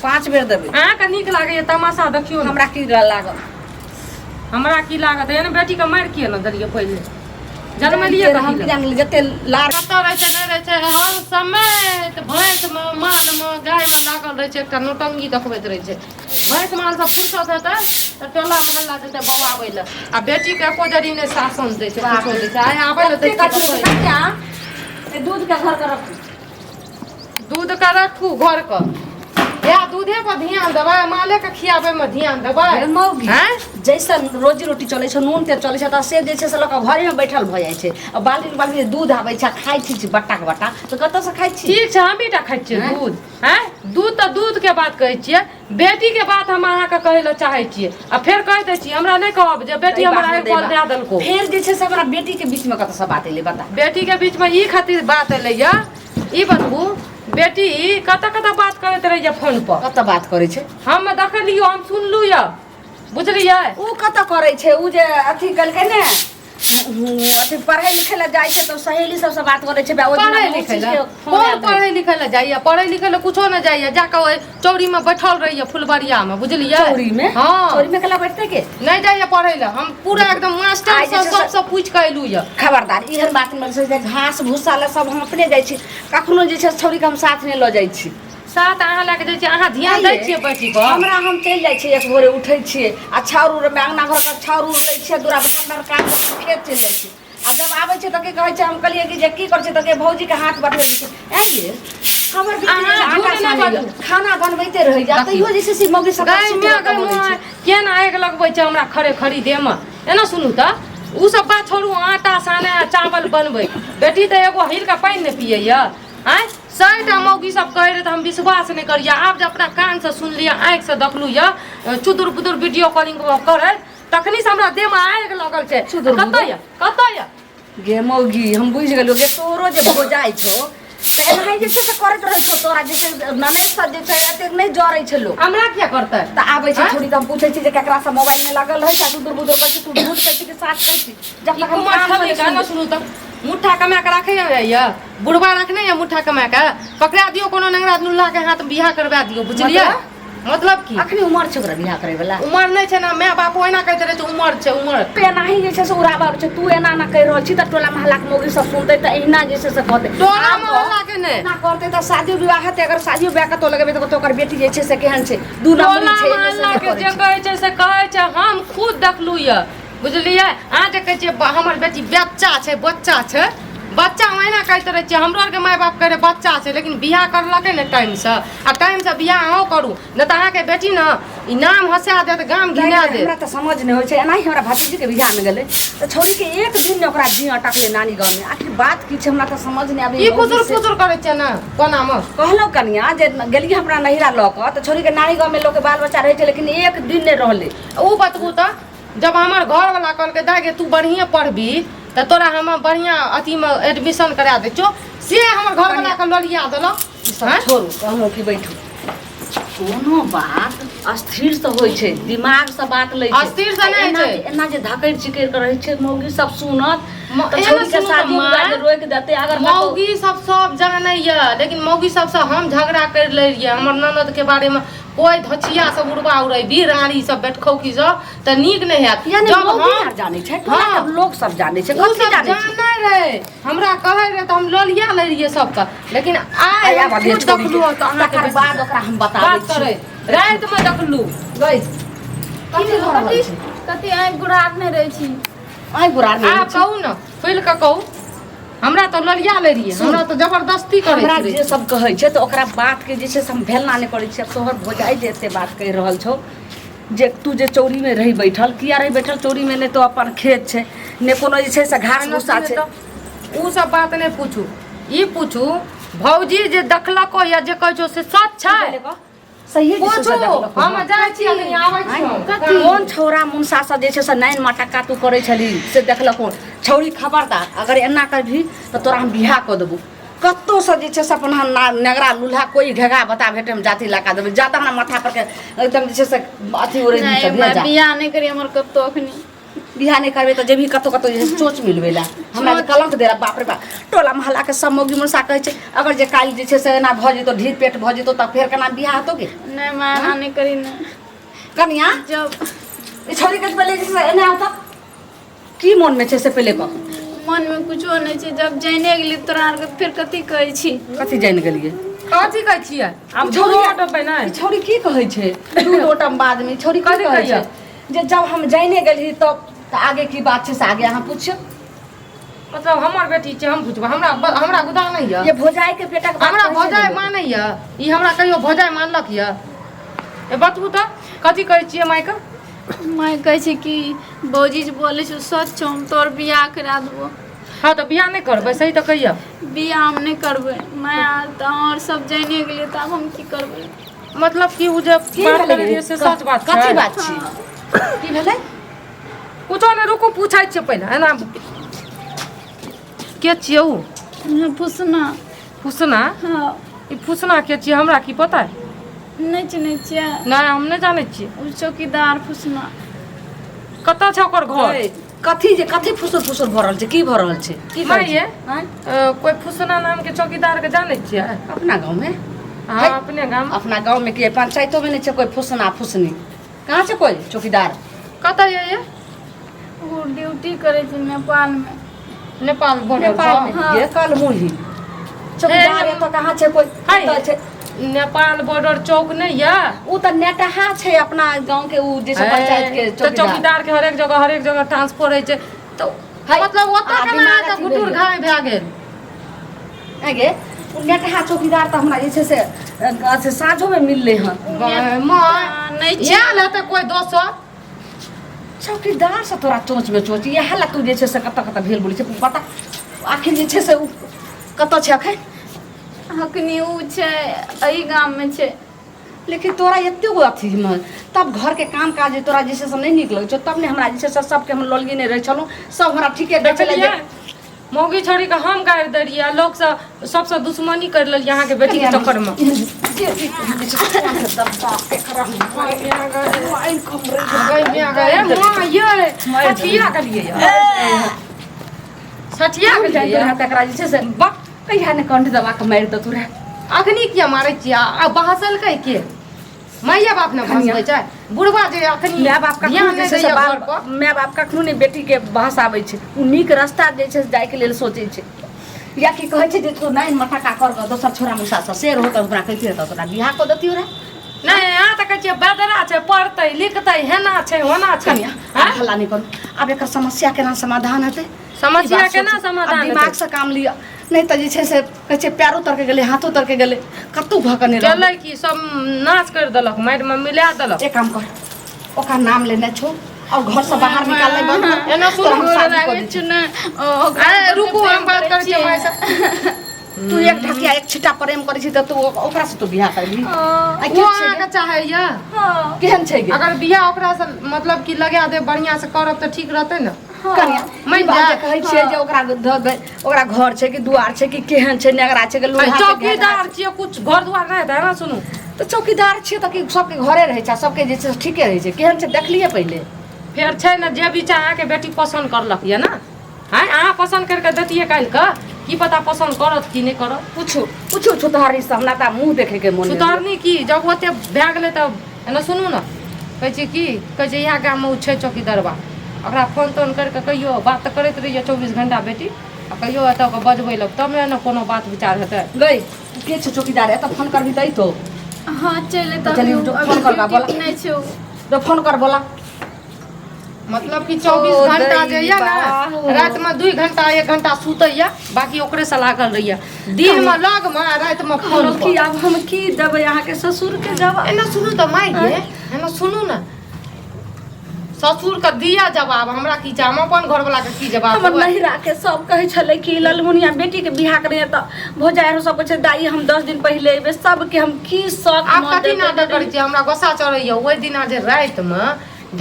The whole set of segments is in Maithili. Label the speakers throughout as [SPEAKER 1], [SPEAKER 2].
[SPEAKER 1] पाँच बेर देबै।
[SPEAKER 2] अहाँके नीक लागैया तमाशा देखियौ ने।
[SPEAKER 1] हमरा की लागल?
[SPEAKER 2] हमरा की लागत? एहन बेटीके मारि किए ने देलियै पहिले? जन्मलियै
[SPEAKER 1] हम
[SPEAKER 2] कथी
[SPEAKER 1] की
[SPEAKER 2] लए?
[SPEAKER 1] जानलियै जते लार
[SPEAKER 2] कतऽ रहै छै, नहि रहै छै, हर समय तऽ भैंसमे, मालमे, गायमे लागल रहै छै। एकटा नौटंकी देखबैत रहै छै। भैंस माल सब फुर्सत हेतै तऽ टोला मोहल्ला जेतै बौआबै लए, आ बेटीके एको जरी नहि शासन दै छै, कुछो दै छै। आइ आबै लए दै
[SPEAKER 1] कते
[SPEAKER 2] छै।
[SPEAKER 1] कथी कनिया, ए दूध के घर के रखू।
[SPEAKER 2] दूध के रखू घर के। या दूधे पर ध्यान देबै, माले के खियाबै मे ध्यान देबै?
[SPEAKER 1] हे मौगी,
[SPEAKER 2] आँय?
[SPEAKER 1] जैसे रोजी रोटी चलै छै, नून तेल चलै छै, तऽ से जे छै से लऽ कऽ घरेमे बैठल भऽ जाइ छै। आ बाल्टीन बाल्टीन दूध आबै छै, आ खाइ छी बट्टाके बट्टा, तऽ कतऽसँ खाइ छी?
[SPEAKER 2] ठीक छै, हमही टा खाइ छियै
[SPEAKER 1] आँय?
[SPEAKER 2] दूध? आँय, दूध तऽ दूध के बात कहै छियै, बेटी के बात हम अहाँके कहै लए चाहै छियै। आ फेर कहि दै छी, हमरा नहि कहब जे बेटी हमरा आगि पर दए देलको।
[SPEAKER 1] फेर जे छै से हमरा बेटी के बीच में कतऽसँ बात एलै, बता।
[SPEAKER 2] बेटी के बीच में ई खातिर बात एलै या, ई बतबू, बेटी कतऽ कतऽ बात करैत रहैया फोन पर?
[SPEAKER 1] कतऽ बात करै छै?
[SPEAKER 2] हम देखलियो, हम सुनलू यऽ, बुझलियै?
[SPEAKER 1] ओ कतऽ करै छै? ओ जे अथी केलकै ने, अथी पढ़ै लिखै लए जाइ छै तऽ सहेली सबसँ बात करै छै। ओहि दिना
[SPEAKER 2] पढ़ै लिखै
[SPEAKER 1] मौसी
[SPEAKER 2] लए
[SPEAKER 1] के फोन
[SPEAKER 2] कोन
[SPEAKER 1] आयल रहै।
[SPEAKER 2] पढ़ै लिखै लए जाइया? पढ़ै लिखै लए कुछो नहि जाइया, जाकऽ ओहि चौरीमे बैठल रहैया फुलबरियामे, बुझलियै?
[SPEAKER 1] चौरी में?
[SPEAKER 2] हँ।
[SPEAKER 1] चौरी में केला बैठते के?
[SPEAKER 2] नहि जाइया पढ़ै लए। हम पूरा एकदम मास्टर
[SPEAKER 1] आइ जे
[SPEAKER 2] सब
[SPEAKER 1] छै से-
[SPEAKER 2] सबसँ पूछि कऽ एलहुँ यऽ।
[SPEAKER 1] खबरदार, एहन बात नहि छै जे घास भूसा लए सब हम अपने जाइ छी। कखनो जे छै छौरीके हम साथ नहि लऽ जाइ छी।
[SPEAKER 2] साथ अहाँ लए कऽ जाइ छियै? अहाँ ध्यान दै छियै बेटी पर?
[SPEAKER 1] हमरा हम चलि जाइ छियै, एक भोरे उठै छियै आ छाउर उर मे अङ्गना घरके छाउर उर लै छियै, दूरा भण्डार काज कऽ कऽ फेर चलि जाइ छियै। आ जब आबै छै तऽ की कहै छै? हम कहलियै कि जे की करै छै, तऽ के भौजीके हाथ बटबै छै। ऐं ये, हमर बेटी जे छै
[SPEAKER 2] अहाँ
[SPEAKER 1] आटा
[SPEAKER 2] झूठ नहि
[SPEAKER 1] सानैए,
[SPEAKER 2] बाजू।
[SPEAKER 1] खाना बनबैते रहैए, आ तैयो जे छै से मौगी सब
[SPEAKER 2] गाय माय, गाय माय, केना आगि लगबै छै हमरा खरे खरी देहमे। एना सुनू तऽ, ओ सब बात छोड़ू, आटा साने आ चावल बनबै, बेटी तऽ एगो हिल के पानि नहि पियैया। आँय, 100 टा मौगी सब कहै रहै तऽ हम विश्वास नहि करियै। आब जे अपना कानसँ सुनलियै, आँखिसँ देखलहुँ यऽ, चुदुर बुदुर वीडियो कॉलिंग करै, तखनी से हमरा देहमे आगि लगल छै।
[SPEAKER 1] चुदुर
[SPEAKER 2] कतऽ
[SPEAKER 1] बुदुर?
[SPEAKER 2] यऽ, कतऽ यऽ?
[SPEAKER 1] गे मौगी, हम बुझि गेलियौ गे, तोरो जे भौजाइ छौ तऽ एनाही जे छै से करैत रहै छौ। तोरा जे छै ननैद सब जे छै एतेक नहि जरै छै लोक।
[SPEAKER 2] हमरा किया करतै?
[SPEAKER 1] तऽ आबै छै
[SPEAKER 2] आँय?
[SPEAKER 1] छौड़ी तऽ हम पूछै छी जे केकरासँ मोबाइलमे लागल रहै छै आ सुदूर बुदूर कहै छी? तू झूठ कहै छी कि साच कहै छी? जब
[SPEAKER 2] ई
[SPEAKER 1] तक हम
[SPEAKER 2] कुमार
[SPEAKER 1] कानमे
[SPEAKER 2] छवि
[SPEAKER 1] नहि
[SPEAKER 2] गाना
[SPEAKER 1] सुनबै।
[SPEAKER 2] सुनू तऽ, मुट्ठा कमा कऽ राखै यऽ बुढ़वा, रखने यऽ मुट्ठा कमा कऽ, पकड़ा दियौ कोनो नंगरा नुल्ला के हाथ, बियाह करवा दियौ, बुझलियै? मतलब की?
[SPEAKER 1] अखनी उमर छै ओकरा बियाह करे वाला?
[SPEAKER 2] उमर नहि छै ने, माय बाप ओहिना कहैत रहै छै, उमर छै, उमर।
[SPEAKER 1] तू एनाही जे छै से उड़ाबऽ छै। तू एना एना कहि रहल छी तऽ टोला मोहल्लाके मौगी सब सुनतै तऽ एहिना जे छै से कहतै।
[SPEAKER 2] टोला
[SPEAKER 1] आब
[SPEAKER 2] मोहल्ला के नहि।
[SPEAKER 1] एना करतै तऽ शादियो विवाह हेतै? अगर शादियो विवाह कतौ लगेबै तऽ कतौ ओकर बेटी जे छै से केहन छै, दू
[SPEAKER 2] टोला
[SPEAKER 1] नम्बरी छै, एने से
[SPEAKER 2] मोहल्ला
[SPEAKER 1] एने
[SPEAKER 2] के
[SPEAKER 1] करै
[SPEAKER 2] जे
[SPEAKER 1] छै।
[SPEAKER 2] कहै छै से कहै छै, हम खुद देखलहुँ यऽ, बुझलियै? अहाँ जे कहै छियै हमर बेटी बच्चा छै, बच्चा छै, बच्चा ओहिना कहैत रहै छियै। हमरो आरके माय बाप कहै रहै बच्चा छै, लेकिन बियाह करलकै ने टाइमसँ। आ टाइमसँ बियाह अहूँ करू, नहि तऽ अहाँके बेटी ने ई नाम हँसा देत, गाम घिना देत।
[SPEAKER 1] हमरा तऽ समझ नहि होइ छै। एनाही हमरा भतीजीके बियाहमे गेलै तऽ छौड़ीके एक दिन ने ओकरा जी अटकलै नानी गाँवमे। आखिर बात की छै, हमरा तऽ समझ नहि आबैए।
[SPEAKER 2] की कुचुर कुचुर करै छियै ने कोनामे?
[SPEAKER 1] कहलहुँ कनिया जे गेलियै हमरा नैहरा लऽ कऽ तऽ छौड़ीके नानी गाँवमे लोकके बाल बच्चा रहै छै, लेकिन एक दिन नहि रहलै।
[SPEAKER 2] ओ बतबू तऽ, जब हमर घरवला कहलकै, दाइ गे, तू बढ़िएँ पढ़बी तऽ तोरा हम बढ़िआँ अथीमे एडमिशन करा दै छियौ, से हमर घरवलाके ललिया देलक।
[SPEAKER 1] ई सब छोड़ू, कहलहुँ कि बैठू। कोनो बात अस्थिरसँ होइ छै, दिमागसँ बात लै छै।
[SPEAKER 2] अस्थिरसँ नहि
[SPEAKER 1] एना
[SPEAKER 2] होइ छै।
[SPEAKER 1] एना जे धकड़ि चिकड़ि कऽ रहै छै, मौगी सब सुनत तऽ
[SPEAKER 2] एना
[SPEAKER 1] छौड़ीके
[SPEAKER 2] सुनू तऽ
[SPEAKER 1] शादी
[SPEAKER 2] माँ,
[SPEAKER 1] विवाह रोकि देतै। अगर कतौ
[SPEAKER 2] मौगी सब सब जानैया, लेकिन मौगी सबसँ हम झगड़ा करि लै रहियै। हमर ननदके बारेमे कोइ धचिया सब उड़बा उड़ेबी, रानी सब, बेटखौकी सब, तऽ नीक नहि हैत।
[SPEAKER 1] यानी
[SPEAKER 2] जब
[SPEAKER 1] मौगी
[SPEAKER 2] हम
[SPEAKER 1] आर जानै छै, टोला के लोग सब जानै छै?
[SPEAKER 2] ओ
[SPEAKER 1] कथी
[SPEAKER 2] सब
[SPEAKER 1] जानै छै?
[SPEAKER 2] जानै रहै, हमरा कहै रहै तऽ हम ललिया लै रहियै सबके, लेकिन आइ
[SPEAKER 1] आइ
[SPEAKER 2] हम
[SPEAKER 1] आब दियौ
[SPEAKER 2] खुद
[SPEAKER 1] छौड़ी के।
[SPEAKER 2] देखलहुँ तऽ अहाँके
[SPEAKER 1] तकर
[SPEAKER 2] बेसी
[SPEAKER 1] बाद ओकरा हम बताबै
[SPEAKER 2] बात
[SPEAKER 1] छी।
[SPEAKER 2] करै रातिमे देखलहुँ।
[SPEAKER 1] गई, कथी भऽ रहल छै?
[SPEAKER 3] कथी आँखि गुड़ार नहि रहै छी?
[SPEAKER 1] आइ बुरा नहि
[SPEAKER 2] आब कहू ने, खुलि कऽ कहू। हमरा तऽ ललिया लै रहियै, हमरा तऽ जबरदस्ती करै
[SPEAKER 1] हमरा
[SPEAKER 2] रहियै।
[SPEAKER 1] जे सब कहै छै तऽ ओकरा बातके जे छै से हम भेलना नहि करै छियै। तोहर भौजाइ जे एते बात कहि रहल छौ जे तू जे चौरीमे रही बैठल, किया रही बैठल चौरीमे? नहि तो अपन खेत छै, नहि कोनो जे छै से घास भूसा छै।
[SPEAKER 2] ओ सब बात नहि पूछू, ई पूछू, भौजी जे देखलको या जे कहै छौ से सच छै?
[SPEAKER 1] सही जे छै
[SPEAKER 2] पूछू
[SPEAKER 1] से देखलको।
[SPEAKER 2] हम जाइ छी अखनी, आबै छी हम।
[SPEAKER 1] कोन छौड़ा मुनसा सब जे छै से नाइन मटक्का तू करै छली से देखलको छौड़ी? खबरदार, अगर एना करबही तऽ तोरा हम बियाह कऽ देबू। कतहुसँ जे छै से अपन नेगरा लूल्हा कोइ घेघा बता भेटे, हम जाति लगा देबै। जा तऽ हमरा माथा पर के एकदम जे छै से अथी उड़ै
[SPEAKER 3] नहि
[SPEAKER 1] भेजा।
[SPEAKER 3] बियाह नहि करी हमर कतौ अखनी।
[SPEAKER 1] बियाह नहि करबै तऽ जेबही कतौ कतौ जे चोच मिलबै लए हमरा जे कलंक दे बाप रे बाप टोला मोहल्ला के सब मौगी मनुषा कहै छै अगर जे काल्हि जे छै से एना भऽ जेतौ ढीर पेट भऽ जेतौ तऽ फेर केना बियाह हेतौ गे
[SPEAKER 3] नहि माय एना नहि करी ने
[SPEAKER 1] कनिया
[SPEAKER 3] जब
[SPEAKER 1] ई छौड़ी के पहिले जे छै से एना होता की मोन में छै से पहिले कह
[SPEAKER 3] मन में कुछो नहि छै जब जाने गेली तोरा आरके फेर कथी कहै छी
[SPEAKER 1] कथी जानि गेलियै
[SPEAKER 2] कथी कहै छियै आब
[SPEAKER 1] छौड़ी
[SPEAKER 2] दूधो अटबै नहि
[SPEAKER 1] ई छौड़ी की कहै छै दू लोटम बादमे ई छौड़ी की
[SPEAKER 2] कथी
[SPEAKER 1] कहै छै
[SPEAKER 2] कहैया?
[SPEAKER 1] जे जब हम जाने गेली तब तऽ आगे की बात छै से आगे अहाँ पुछियौ
[SPEAKER 2] मतलब हमर बेटी छै हम पुछबै हमरा हमरा गुदा नहि यऽ
[SPEAKER 1] ये भौजाई के बेटा के बात
[SPEAKER 2] हमरा
[SPEAKER 1] कहै छै
[SPEAKER 2] भौजाइ
[SPEAKER 1] ने।
[SPEAKER 2] मानैया ई हमरा कहियो भौजाइ मानलक यऽ ए बतबू तऽ कथी कहै छियै मायके
[SPEAKER 3] माय कहै छै कि भौजी जे बोलै छौ सच छौ हम तोहर बियाह करा देबो
[SPEAKER 2] हँ तऽ बियाह नहि करबै सही तऽ कहिया
[SPEAKER 3] बियाह हम नहि करबै माय तऽ अहाँ सब जानिए गेलियै तऽ आब हम की करबै
[SPEAKER 2] मतलब कि ओ जे
[SPEAKER 1] की
[SPEAKER 2] बात
[SPEAKER 1] भेलै
[SPEAKER 2] करै रहियै से सच बात छै
[SPEAKER 1] कथी बात छी की भेलै
[SPEAKER 2] कुछो नहि रुकू पूछै छियै पहिले एना के छियै उ
[SPEAKER 3] फुसना
[SPEAKER 2] फुसना
[SPEAKER 3] हँ
[SPEAKER 2] ई फुसना के छियै हमरा की पता
[SPEAKER 3] नहि चिन्है छियै
[SPEAKER 2] नहि हम नहि जानै छियै
[SPEAKER 3] ओ चौकीदार फुसना
[SPEAKER 2] कतऽ छै ओकर घर
[SPEAKER 1] ए, कथी जे कथी फुसुर फुसुर भऽ रहल छै की भऽ रहल छै की कहै
[SPEAKER 2] माय ये
[SPEAKER 1] छै? आँय?
[SPEAKER 2] कोइ फुसना नामके चौकीदारके जानै छियै
[SPEAKER 1] अपना गाँवमे
[SPEAKER 2] हँ अपने गाम
[SPEAKER 1] अपना गाँवमे की पंचायतोमे नहि छै कोइ फुसना फुसनी कहाँ छै कोइ चौकीदार
[SPEAKER 2] कतऽ ये ये
[SPEAKER 3] ओ ड्यूटी करै छै नेपालमे
[SPEAKER 2] नेपाल बॉर्डर
[SPEAKER 1] नेपालमे
[SPEAKER 3] हाँ।
[SPEAKER 1] ये कल मुही चौकीदार एतऽ कहाँ छै कोइ
[SPEAKER 2] हाय।
[SPEAKER 1] कतऽ छै
[SPEAKER 2] नेपाल बॉर्डर चौक नहि ये
[SPEAKER 1] ओ तऽ नेटहा छै अपना गाँव के उ जे छै पंचायत के
[SPEAKER 2] ए, तऽ चौकीदार के हरेक जगह ट्रांसफर होइ छै तऽ
[SPEAKER 1] हाय,
[SPEAKER 2] मतलब ओतऽ
[SPEAKER 1] आ
[SPEAKER 2] केना
[SPEAKER 1] दिमाग
[SPEAKER 2] अहाँके
[SPEAKER 1] अथी
[SPEAKER 2] घुटुर
[SPEAKER 1] भेल।
[SPEAKER 2] घाय भए गेल
[SPEAKER 1] आँय गे ओ नेटहा चौकीदार तऽ हमरा जे छै से अथी साँझोमे मिललै हन
[SPEAKER 2] माँ
[SPEAKER 3] नहि छै
[SPEAKER 2] आयल हेतै कोइ दोसर
[SPEAKER 1] चौकीदार से तोरा चोच में चोच इएह ला तू जे छै से कतऽ कतऽ भेल बोलै छै बता आखिर जे छै से ओ कतऽ छै अखन
[SPEAKER 3] अखनी उ छै एहि गाममे छै
[SPEAKER 1] लेकिन तोरा एते गो अथीमे तब घरके काम काज जे तोरा जे छै से नहि नीक लगै छौ तब ने हमरा जे छै से सबके हम ललगी नहि रहै छलहुँ सब हमरा ठीके दै छलै
[SPEAKER 2] देखलियै मौगी छोड़ी के हम गारि दै रहियै आ लोक सब सबसँ दुश्मनी करि लेलियै अहाँके बेटीके चक्करमे गै माय गै, ए माँ यै सठिया गेलियै यै। सठिया गेलियै यै।
[SPEAKER 1] तकरा जे छै से बक कहिया ने कंठ दबा के मारि देतू रहे
[SPEAKER 2] अखनी किया मारै छियै आ बहसलकै के माइये बाप ने भसबै छै बुढ़वा जे अखनी
[SPEAKER 1] माय बाप कखनो
[SPEAKER 2] ध्यान
[SPEAKER 1] जे
[SPEAKER 2] नहि
[SPEAKER 1] छै से
[SPEAKER 2] दैया
[SPEAKER 1] बाल
[SPEAKER 2] घर पर
[SPEAKER 1] माय बाप कखनो नहि बेटीके बहसाबै छै ओ नीक रास्ता जे छै से जायके लेल सोचै छै या की कहै छै जे तू नहि मटका कर गऽ दोसर छोरा मुसासँ से रहो तऽ ओकरा कहितियै तऽ तोरा बियाह कऽ देतियो रहे
[SPEAKER 2] नहि अहाँ तऽ कहै छियै बदरा छै पढ़तै लिखतै हेना छै होना छै
[SPEAKER 1] कनिया आब हल्ला नहि करू आब एकर समस्या केना समाधान हेतै
[SPEAKER 2] समस्या
[SPEAKER 1] ई बात
[SPEAKER 2] केना
[SPEAKER 1] सोचू।
[SPEAKER 2] समाधान
[SPEAKER 1] आब दिमाग
[SPEAKER 2] हेतै?
[SPEAKER 1] से काम लिअ नहि तऽ जे छै से कहै छै पैरो तरके गेलै हाथो तरके गेलै कतहु भऽ कऽ नहि रहलै
[SPEAKER 2] गेलै कि सब नाश करि देलक माटिमे मिला देलक
[SPEAKER 1] एक काम कर ओकर नाम लेने छो और घर से बाहर निकालने बंद कर
[SPEAKER 2] एना सुनू,
[SPEAKER 1] तोरा हम शादी कऽ
[SPEAKER 3] लागै
[SPEAKER 1] दै
[SPEAKER 3] छै ने ओकरा
[SPEAKER 2] ए, रुकू हम बात करै छियै माय से
[SPEAKER 1] छी। तू एक ढकिया एक छिट्टा प्रेम करै छी तऽ तू ओकरा से तू बियाह करबी
[SPEAKER 3] हँ
[SPEAKER 1] आ
[SPEAKER 2] ओ
[SPEAKER 1] के छै
[SPEAKER 2] अहाँके
[SPEAKER 1] गे?
[SPEAKER 2] चाहैया
[SPEAKER 3] हँ
[SPEAKER 1] केहन छै गे
[SPEAKER 2] अगर बियाह ओकरा से मतलब कि लगा दे बढ़िया से करब तऽ ठीक रहतै ने
[SPEAKER 1] कनिया
[SPEAKER 2] मानि
[SPEAKER 1] ई बात जे
[SPEAKER 2] जा।
[SPEAKER 1] कहै छियै जे ओकरा धऽ दे ओकरा घर छै कि दुआर छै कि केहन छै नेगरा छै कि लोहा छै,
[SPEAKER 2] चौकीदार छियै कुछ घर दुआर नहि हेतै ना सुनू
[SPEAKER 1] तऽ चौकीदार छियै तऽ कि सबके घरे रहै छै आ सबके जे छै से ठीके रहै छै केहन छै देखलियै पहिले
[SPEAKER 2] फेर छै ने जे भी छै अहाँके बेटी पसन्द करलक यऽ ने आँय अहाँ पसन्द करि कऽ दैतियै काल्हिके की पता पसन्द करत कि नहि करत
[SPEAKER 1] पूछू पूछू छुतहरी से हमरा तऽ मुँह देखैके मोन नहि होइए।
[SPEAKER 2] सुतरनी की जब ओते भए गेलै तऽ एना सुनू ने कहै छै की कहै छै इएह गाममे ओ छै चौकीदरबा ओकरा फोन तोन करि कऽ कहियो बात तऽ करैत रहैए 24 घंटा बेटी आ कहियो एतऽ ओकरा बजबै लए तब ने कोनो बात विचार हेतै
[SPEAKER 1] गई के छै चौकीदार एतऽ फोन करबी तऽ अइतो
[SPEAKER 3] हँ चलि
[SPEAKER 1] तऽ चलि फोन करबा बोला।
[SPEAKER 3] नहि छै ओ।
[SPEAKER 1] तो फोन कर बोला
[SPEAKER 2] मतलब कि 24
[SPEAKER 1] ओ
[SPEAKER 2] घंटा जे यऽ ने
[SPEAKER 1] दैबा।
[SPEAKER 2] रातिमे 2 घंटा 1 घंटा सुतैया बाकी ओकरे से लागल रहैया दिनमे लगमे आ रातिमे फोन
[SPEAKER 1] की
[SPEAKER 2] पर।
[SPEAKER 1] आब हम की देबै अहाँके ससुर के जवाब
[SPEAKER 2] एना सुनू तऽ माय गे एना सुनू ने ससुर के दिया जवाब हमरा की चाही हम अपन घरवाला के की जवाब
[SPEAKER 1] हमर
[SPEAKER 2] देबै?
[SPEAKER 1] नहिरा के सब कहै छलै कि ललमुनिया बेटी के बियाह करे तऽ भौजाइ आरो सब कहै छै दाई हम 10 दिन पहिले एबै सबके हम की शौक
[SPEAKER 2] आब कथी नाटक करै छियै हमरा गुस्सा चढ़ैया ओहि दिना जे रातिमे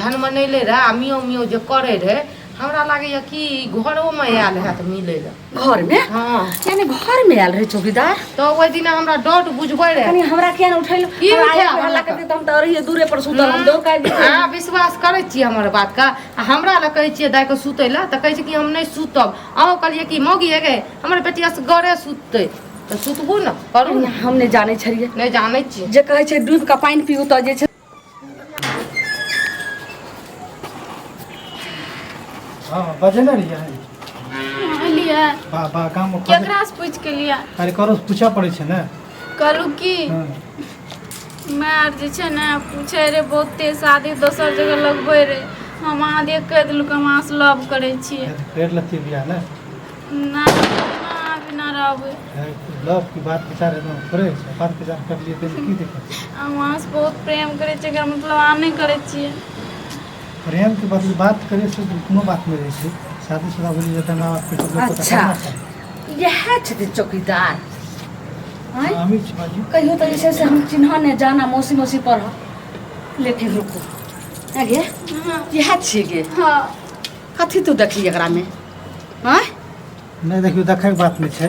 [SPEAKER 2] धन मनैले रहै आ मियाँ मियाँ जे करै रहै हमरा लागैया कि घरोमे आयल हैत मिलै लए।
[SPEAKER 1] घरमे?
[SPEAKER 2] हँ।
[SPEAKER 1] यानी घरमे आयल रहै चौकीदार?
[SPEAKER 2] तऽ ओहि दिना हमरा डॉट बुझबै रहै।
[SPEAKER 1] कनी हमरा किया ने उठैल?
[SPEAKER 2] की
[SPEAKER 1] हमरा
[SPEAKER 2] उठायब
[SPEAKER 1] आयल हल्ला
[SPEAKER 2] अहाँके?
[SPEAKER 1] करतै तऽ हम तऽ रहियै दूरे पर सुतल, हम दौड़ के आबि जेतै।
[SPEAKER 2] अहाँ विश्वास करै छियै हमर बातके? आ हमरा लए कहै छियै दाइके सुतै लए तऽ कहै छै कि हम नहि सुतब। अहूँ कहलियै कि मौगी हे गे, हमर बेटिया से गरे सुततै तऽ सुतबू ने, करू ने।
[SPEAKER 1] हम नहि जानै छलियै।
[SPEAKER 2] नहि जानै छियै।
[SPEAKER 1] जे कहै छै डूबि कऽ पानि पीऊ तऽ जे छै।
[SPEAKER 4] हाँ बजेने रहियै।
[SPEAKER 3] लियै।
[SPEAKER 4] बा बा गाममे खोजै।
[SPEAKER 3] केकरा से पूछि के लियै?
[SPEAKER 4] अरे करो पूछऽ पड़ै छै ने।
[SPEAKER 3] कहलू की
[SPEAKER 4] हँ।
[SPEAKER 3] माय आर जे छै ने पूछे रहे बहुते, शादी दोसर जगह लगबै रहे, हम अहाँ देख कहि देलहुँ कि हम अहाँसँ लव करै छियै।
[SPEAKER 4] करि लेतियै बियाह ने।
[SPEAKER 3] ना ना बिना रहबै।
[SPEAKER 4] लव की बात विचार एकदम थोड़े होइ छै। बात विचार करलियै ताहिमे की दिक्कत छै?
[SPEAKER 3] हम अहाँसँ बहुत प्रेम करै छियै, एकर मतलब अहाँ नहि करै छियै।
[SPEAKER 4] प्रेमके बदले बात करै से कोनो बात नहि रहै छै। शादीशुदा भेलियै जतऽ माय बापके लोकके तऽ
[SPEAKER 1] अच्छा।
[SPEAKER 4] करना चाही।
[SPEAKER 1] इएह छथिन चौकीदार? आँय?
[SPEAKER 4] हमी छी बाजू।
[SPEAKER 1] कहियो तऽ जे छै से हम चिन्ह नहि जाना मौसी मौसी पढ़, लेकिन रुकू गे, इएह छियै गे?
[SPEAKER 3] हँ।
[SPEAKER 1] कथी तू देखली एकरामे? आँय?
[SPEAKER 4] नहि देखियौ, देखैके बात नहि छै।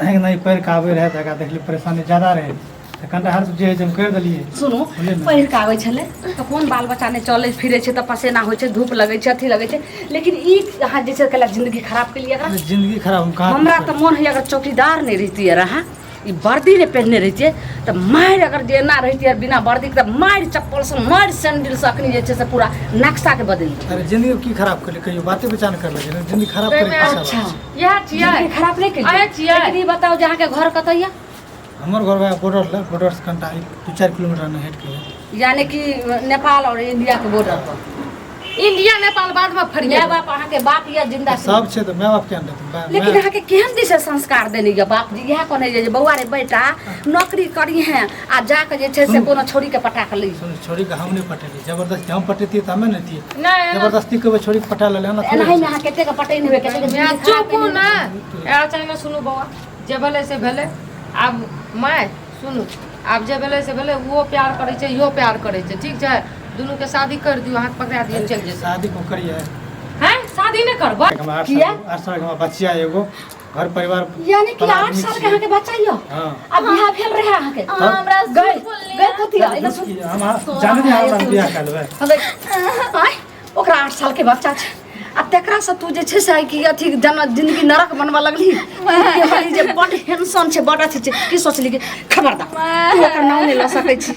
[SPEAKER 4] नहि पढ़ि कऽ आबै रहै तऽ एकरा देखलियै परेशानी ज्यादा रहै तऽ कनिटा हेल्प जे होइ छै हम करि देलियै।
[SPEAKER 1] सुनू।
[SPEAKER 4] बुझलियै ने?
[SPEAKER 1] पहिर कऽ आबै छलै तऽ कोन बाल बच्चा नहि चलै फिरै छै तऽ पसेना होइ छै, धूप लगै छै, अथी लगै छै, लेकिन ई अहाँ जे छै कैला जिंदगी खराब केलियै एकरा?
[SPEAKER 4] जिंदगी खराब हम कहाँ?
[SPEAKER 1] हमरा तऽ मोन होइए अगर चौकीदार नहि रहितियै रहए, ई वर्दी नहि पहिरने रहितियै तऽ मारि, अगर जे एना रहितियै बिना वर्दीके तऽ मारि चप्पलसँ, मारि सैंडलसँ अखनी जे छै से पूरा नक्शाके बदलि दितियै।
[SPEAKER 4] अरे जिंदगी की खराब करले? कहियो बाते विचार कर ले जिंदगी खराब करे
[SPEAKER 2] ताहिमे
[SPEAKER 4] के
[SPEAKER 1] अच्छा।
[SPEAKER 4] बात छै।
[SPEAKER 2] इएह छियै?
[SPEAKER 1] जिंदगी खराब नहि केलियै।
[SPEAKER 2] अहे छियै।
[SPEAKER 1] लेकिन ई बताउ जे अहाँके घर कतऽ यऽ?
[SPEAKER 4] हमर घर वएह बॉर्डर लग, बॉर्डर से कनिटा 2-4 किलोमीटर ने हटि के यऽ।
[SPEAKER 1] यानी कि नेपाल और इंडिया के बॉर्डर पर?
[SPEAKER 2] इंडिया नेपाल बाद में फरिया।
[SPEAKER 1] माय बाप, अहाँके बाप या जिंदा?
[SPEAKER 4] सब छै तऽ माय बाप किया नहि रहतै?
[SPEAKER 1] लेकिन अहाँके केहन दिशा संस्कार देने यऽ बाप जी? इएह कहने जे बौआ रे बेटा, नौकरी करी हैं आ जाके जे छै से
[SPEAKER 4] सुनू।
[SPEAKER 1] कोनो छोरी के पटा के ली।
[SPEAKER 4] सुनू, छोरी के हम नहि पटेलियै जबरदस्ती। हम पटेतियै तऽ हमे ने दियै।
[SPEAKER 2] नहि एना।
[SPEAKER 4] जबरदस्ती कहबै छोरी के पटा लेले एना थोड़े
[SPEAKER 1] एनाही
[SPEAKER 4] होइ
[SPEAKER 1] मे
[SPEAKER 4] छै।
[SPEAKER 1] अहाँ कते के पटेने हेबै, कते के
[SPEAKER 2] माय
[SPEAKER 1] जिंदगी खराब
[SPEAKER 2] चुपू
[SPEAKER 1] केने
[SPEAKER 2] ने। अच्छा एना सुनू बौआ, जे भेलै से भेलै। आब माय सुनू, आब जे भेलै से भेलै। ओहो प्यार करै छै, इहो प्यार करै छै, ठीक छै? दुनूके शादी कर दियौ, हाथ पकड़ा दियौ, चलि जेतै।
[SPEAKER 4] शादी को करियै।
[SPEAKER 2] हैं, शादी नहि करबै?
[SPEAKER 4] हमरा 8
[SPEAKER 1] किया?
[SPEAKER 4] साल, 8 साल के हमरा बच्चिया एगो, घर परिवार
[SPEAKER 1] यानी कि
[SPEAKER 4] वाला
[SPEAKER 1] 8
[SPEAKER 4] आदमी
[SPEAKER 1] साल के
[SPEAKER 4] छियै।
[SPEAKER 1] अहाँके बच्चा यऽ?
[SPEAKER 4] हाँ।
[SPEAKER 1] आ बियाह भेल रहै अहाँके?
[SPEAKER 3] अहाँ हमरा से
[SPEAKER 1] गए
[SPEAKER 3] झूठ बोललियै।
[SPEAKER 1] गए कथी एना सुन।
[SPEAKER 4] हम जाने नहीं हमरा बियाह कर लेबै।
[SPEAKER 1] आँय, ओकरा 8 साल के बच्चा छै आ तेकरा से तू जे छै से कि अथी जना जिंदगी नरक बनबऽ लगली कहली जे बड हैंडसम छै, बड अथी छै, की सोचली कि खबरदार तू ओकर नाम नहि लऽ सकै छी।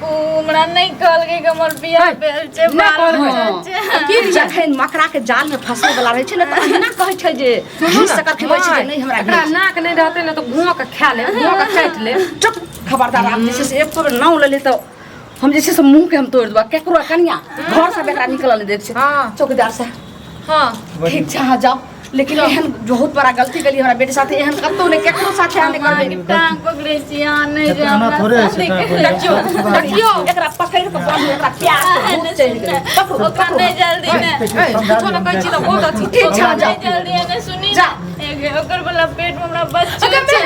[SPEAKER 3] ओ हमरा नहि कहलकै कि हमर बियाह भेल छै,
[SPEAKER 2] नहि
[SPEAKER 3] बाल
[SPEAKER 2] कहलकै।
[SPEAKER 3] बच्चा छै।
[SPEAKER 1] की जखन मकड़ा के जाल में फंसै वाला रहै छै ने तऽ अहिना कहै छै जे घीच से खबै छै जे नहि हमरा
[SPEAKER 2] एकरा
[SPEAKER 1] घीच।
[SPEAKER 2] नाक नहि रहतै ने तऽ घुआ के खा ले, घुआ के काटि ले।
[SPEAKER 1] चुप, खबरदार, आब जे छै से एक बेर नाम लेली तऽ हम जे छै से मुँह के हम तोड़ि देबा केकरो। कनिया घर से एकरा निकलल नहि देख छै।
[SPEAKER 2] हाँ।
[SPEAKER 1] चौकीदार साहब।
[SPEAKER 2] हाँ।
[SPEAKER 1] ठीक छै, अहाँ जाउ, लेकिन एहन बहुत बड़ा गलती केलियै हमरा बेटी साथे। एहन कतहु नहि केकरो साथे अहाँ नहि
[SPEAKER 3] हम
[SPEAKER 1] करबै।
[SPEAKER 3] अहाँके टांग पकड़ै छी, अहाँ नहि
[SPEAKER 4] एतना
[SPEAKER 3] जाउ, हमरा
[SPEAKER 4] थोड़े होइ छै,
[SPEAKER 3] शादी
[SPEAKER 4] टांग
[SPEAKER 3] करू।
[SPEAKER 4] पकड़ै।
[SPEAKER 2] देखियौ देखियौ।
[SPEAKER 1] एकरा पकड़ि कऽ बान्हू, एकरा प्यार से भूत चढ़ि गेलै। पकड़ू।
[SPEAKER 3] ओकरा
[SPEAKER 1] पकड़ू।
[SPEAKER 3] नहि जल्दी ने।
[SPEAKER 2] ए, कुछो नहि कहै छी तऽ बहुत अथी।
[SPEAKER 1] ठीक छै, जाउ।
[SPEAKER 3] नहि जल्दी ने, सुनी
[SPEAKER 1] जा।
[SPEAKER 3] ने, एगे ओकर वाला पेट में हमरा बच्चो छै।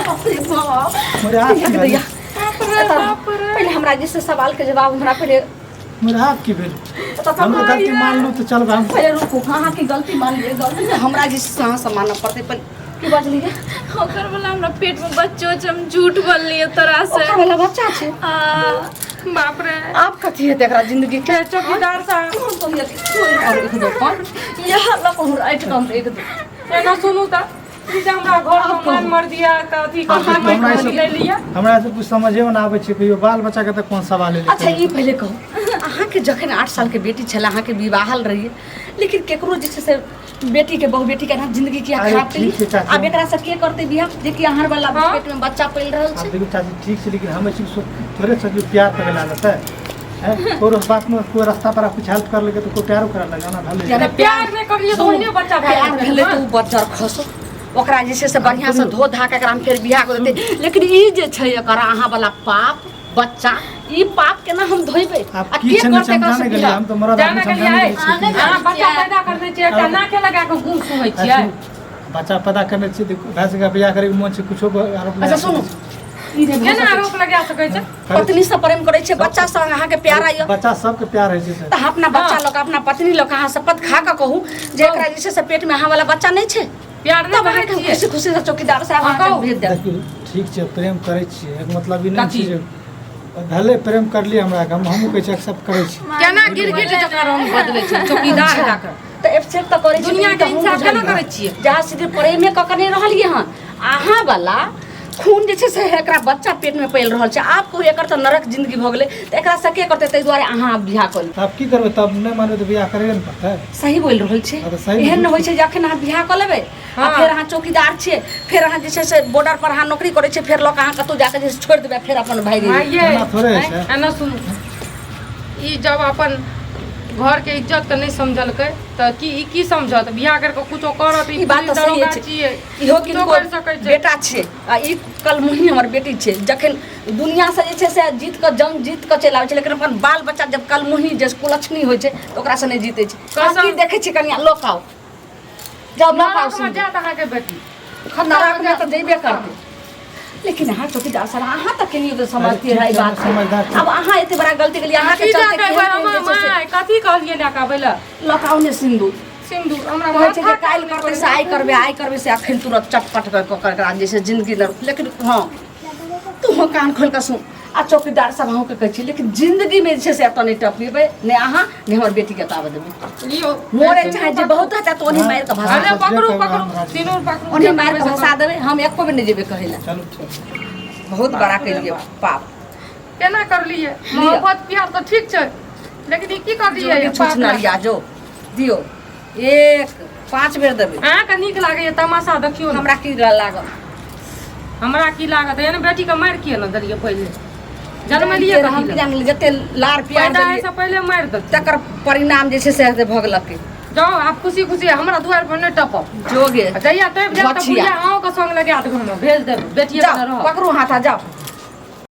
[SPEAKER 1] बाप रे बाप।
[SPEAKER 4] मोरे हाथ की
[SPEAKER 1] दैया,
[SPEAKER 4] भेल?
[SPEAKER 1] दैया। पहिले हमरा जे से सवाल के जवाब हमरा पहिले
[SPEAKER 4] मोरे हाथ की भेल?
[SPEAKER 1] तऽ
[SPEAKER 4] हमरो गलती मान लू तऽ चलबै हम।
[SPEAKER 1] पहिले रुकू, अहाँके गलती मान लिअ, गलती तऽ हमरा जे से अहाँ से मानऽ पड़तै। पहिले की बजलियै?
[SPEAKER 3] ओकर वाला हमरा पेट में बच्चो छै, हम झूठ बोललियै तोरा से।
[SPEAKER 1] ओकर वाला बच्चा छै?
[SPEAKER 3] आ,
[SPEAKER 2] बाप रे।
[SPEAKER 1] आब कथी हेतै एकरा जिंदगी के?
[SPEAKER 2] चौकीदार साहब।
[SPEAKER 1] इएह लऽ कऽ राखि कऽ हम एक दो
[SPEAKER 2] एना सुनू तऽ ई जे हमरा घर में मान मर दिया तऽ अथी
[SPEAKER 4] हमरा
[SPEAKER 2] कथी
[SPEAKER 4] ई सब-
[SPEAKER 2] ले लिअ।
[SPEAKER 4] हमरा से कुछ समझे में ना आबै छै कहियो, बाल बच्चा के तऽ कोन सवाल एलै?
[SPEAKER 1] अच्छा, ई पहिले कहू, अहाँके जखन 8 सालके बेटी छलै, अहाँके विवाहल रहियै, लेकिन केकरो जे छै से बेटीके बहु बेटीके अहाँ जिंदगी किया
[SPEAKER 4] अरे
[SPEAKER 1] खराब
[SPEAKER 4] ठीक छै
[SPEAKER 1] केलियै?
[SPEAKER 4] चाची।
[SPEAKER 1] आब एकरा से के करतै बियाह, जे कि अहाँ वाला
[SPEAKER 2] हाँ।
[SPEAKER 1] पेट में बच्चा पलि रहल
[SPEAKER 4] आब
[SPEAKER 1] छै?
[SPEAKER 4] देखियौ चाची, ठीक छै, लेकिन हम ऐसे थोड़े सोचलियै प्यार पकड़ा लेतै हैं, कोई बात में कोई रास्ता पर कुछ हेल्प कर लेके तो कोई प्यारो कर लगे ना भले।
[SPEAKER 1] यानी
[SPEAKER 2] प्यार नहि करलियै तऽ ओहने बच्चा भए
[SPEAKER 1] प्यार
[SPEAKER 2] जेतै।
[SPEAKER 1] भेलै तऽ ओ बज्जर खसो, ओकरा जे छै से बढ़िआँ से धो धा के एकरा हम फेर बियाह कऽ देतै, लेकिन ई जे छै एकर अहाँ वाला पाप बच्चा, ई पाप केना हम धोइबै?
[SPEAKER 4] आब
[SPEAKER 1] आ
[SPEAKER 4] की
[SPEAKER 1] के
[SPEAKER 4] छै ने
[SPEAKER 1] करतै एकरा से
[SPEAKER 4] समझाने के लिए
[SPEAKER 1] बियाह?
[SPEAKER 4] हम तो मरद आदमी
[SPEAKER 2] जाने के लिए
[SPEAKER 4] समझाने
[SPEAKER 2] आए।
[SPEAKER 4] के लिए छी।
[SPEAKER 2] अहाँ बच्चा पैदा करने छियै, एकटा नाके लगा कऽ गुण सुनै छियै।
[SPEAKER 4] बच्चा पैदा करने छी, देखो भए सकै बियाह करे के मोन छै, कुछो आरोप लगा
[SPEAKER 1] अच्छा सुनू।
[SPEAKER 4] सकै छी।
[SPEAKER 1] ई नहि भऽ
[SPEAKER 2] केना
[SPEAKER 1] सकै छै।
[SPEAKER 2] आरोप लगा सकै छै?
[SPEAKER 1] पत्नी से प्रेम करै छै, बच्चा से अहाँके प्यारा यऽ।
[SPEAKER 4] बच्चा सबके प्यार होइ छै।
[SPEAKER 1] तऽ अपना बच्चा लऽ कऽ, अपना पत्नी लऽ कऽ अहाँ शपथ खा कऽ कहू जे एकरा जे छै से पेटमे अहाँ वाला बच्चा नहि छै।
[SPEAKER 2] प्यार नहि
[SPEAKER 1] तब
[SPEAKER 2] करै
[SPEAKER 1] अहाँके
[SPEAKER 2] छियै?
[SPEAKER 1] खुशी खुशी से चौकीदार साहब
[SPEAKER 2] हँ,
[SPEAKER 1] अहाँके
[SPEAKER 2] कहू।
[SPEAKER 1] भेज देब।
[SPEAKER 4] देखियौ, ठीक छै, प्रेम करै छियै, एकर मतलब ई नहि
[SPEAKER 2] कथी?
[SPEAKER 4] छै जे भले प्रेम करलियै, हमरा हमहूँ कहै छियै एक्सेप्ट करै छी।
[SPEAKER 2] केना गिरगिट जकाँ रंग बदलै छै चौकीदार जाके?
[SPEAKER 1] तऽ एक्सेप्ट तऽ करै छी।
[SPEAKER 2] दुनिया के इंसाफ केना करै छियै?
[SPEAKER 1] जहाँ सीधे प्रेमे कऽ कऽ नहि रहलियै हन, अहाँ वाला खून जे छै से एकरा बच्चा पेटमे पलि रहल छै। आब कहू, एकर तऽ नरक जिंदगी भऽ गेलै, तऽ एकरा से के करतै? ताहि दुआरे अहाँ आब बियाह कऽ लिअ।
[SPEAKER 4] तऽ आब की करबै? तब नहि मानबै तऽ बियाह करैए ने पड़तै।
[SPEAKER 1] सही बोलि रहल छै।
[SPEAKER 4] हँ, तऽ सही।
[SPEAKER 1] एहन नहि होइ छै जे अखन अहाँ बियाह कऽ लेबै आ फेर अहाँ चौकीदार छियै, फेर अहाँ जे छै से बॉर्डर पर अहाँ नौकरी करै छियै, फेर लऽ कऽ अहाँ कतहु जाकऽ जे छै छोड़ि देबै, फेर अपन भागि जेबै।
[SPEAKER 2] माइये,
[SPEAKER 4] एना थोड़े होइ छै।
[SPEAKER 2] एना सुनू, ई जब अपन घरके इज्जतके नहि समझलकै तऽ की ई की समझत? बियाह करके कुछो करत?
[SPEAKER 1] ई बात तऽ सही
[SPEAKER 2] दरोगा
[SPEAKER 1] छै।
[SPEAKER 2] छियै,
[SPEAKER 1] इहो
[SPEAKER 2] कुछो
[SPEAKER 1] किनको
[SPEAKER 2] करि सकै छै।
[SPEAKER 1] बेटा छियै आ ई कलमुही हमर बेटी छै। जखन दुनिआसँ जे छै से जीत कऽ, जंग जीत कऽ चलि आबै छै, लेकिन अपन बाल बच्चा जब कलमुही जे कुलक्षणी होइ छै तऽ ओकरासँ नहि जीतै छै। अहाँ की देखै छियै कनिया? लऽ कऽ आउ, जाउ लऽ कऽ आउ।
[SPEAKER 2] नरकमे जायत अहाँके बेटी।
[SPEAKER 1] नरकमे तऽ जेबे करतै, लेकिन अहाँ चौकीदार सर, अहाँ तऽ कनियो तऽ समझतियै
[SPEAKER 4] अरे
[SPEAKER 1] रहै
[SPEAKER 4] ठीक छै,
[SPEAKER 1] बात।
[SPEAKER 4] समझदार छी।
[SPEAKER 1] आब अहाँ एते बड़ा गलती केलियै, अहाँके
[SPEAKER 2] की
[SPEAKER 1] चलते
[SPEAKER 2] जाके
[SPEAKER 1] केहन केहन
[SPEAKER 2] माय
[SPEAKER 1] जे छै से
[SPEAKER 2] माय, कथी कहलियै लए कऽ आबै लए?
[SPEAKER 1] लऽ कऽ आउ ने सिन्दूर।
[SPEAKER 2] सिन्दूर हमरा
[SPEAKER 1] कहै छै जे
[SPEAKER 2] माथा
[SPEAKER 1] काल्हि करतै से आइ करबै, आइ करबै से अखन तुरंत चटपट कऽ कऽ एकरा जे छै जिंदगी लड़। लेकिन हँ, तू कान खोलि कऽ सुन आ चौकीदार सब, अहूँके कहै छी, लेकिन जिंदगीमे जे छै से एतऽ नहि टपिएबै, ने अहाँ ने हमर बेटीके एतऽ आबऽ देबै।
[SPEAKER 2] लियौ।
[SPEAKER 1] मोरे चाहे जे बहुत हेतै तऽ ओन्ही मारि कऽ भसा
[SPEAKER 2] अरे
[SPEAKER 1] देबै।
[SPEAKER 2] पकड़ू,
[SPEAKER 4] जे
[SPEAKER 2] पकड़ू
[SPEAKER 4] करबै,
[SPEAKER 2] सिन्दूर पकड़ू।
[SPEAKER 1] ओन्ही मारि कऽ भसा देबै, हम एको बेर नहि जेबै कहै लए।
[SPEAKER 4] चलू, ठीक।
[SPEAKER 1] बहुत बड़ा केलियै पाप।
[SPEAKER 2] केना करलियै? मोहब्बत प्यार तऽ ठीक छै, लेकिन ई की करलियै?
[SPEAKER 1] जो छुछ नरिया जो दियौ, एक 5 बेर देबै।
[SPEAKER 2] अहाँके नीक लागैया तमाशा? देखियौ ने।
[SPEAKER 1] हमरा की लागल?
[SPEAKER 2] हमरा की लागत? एहन बेटीके मारि किए ने देलियै पहिले? जन्मलियै
[SPEAKER 1] हम
[SPEAKER 2] कथी
[SPEAKER 1] की
[SPEAKER 2] लए?
[SPEAKER 1] जानलियै जते लार प्यार
[SPEAKER 2] पैदा
[SPEAKER 1] देलियै
[SPEAKER 2] होइसँ पहिले मारि देतै।
[SPEAKER 1] तकर परिणाम जे छै से भऽ गेलकै।
[SPEAKER 2] जाउ आब खुशी खुशी, हमरा दुआरि पर नहि टपब।
[SPEAKER 1] जोगे
[SPEAKER 2] आ जहिया टपि जायब तऽ
[SPEAKER 1] बचिया।
[SPEAKER 2] बुढ़िया अहूँके संग लगा देब, हमरा भेज देब बेटिए
[SPEAKER 1] जाओ
[SPEAKER 2] रहब।
[SPEAKER 1] पकड़ू हाथ आ जाओ।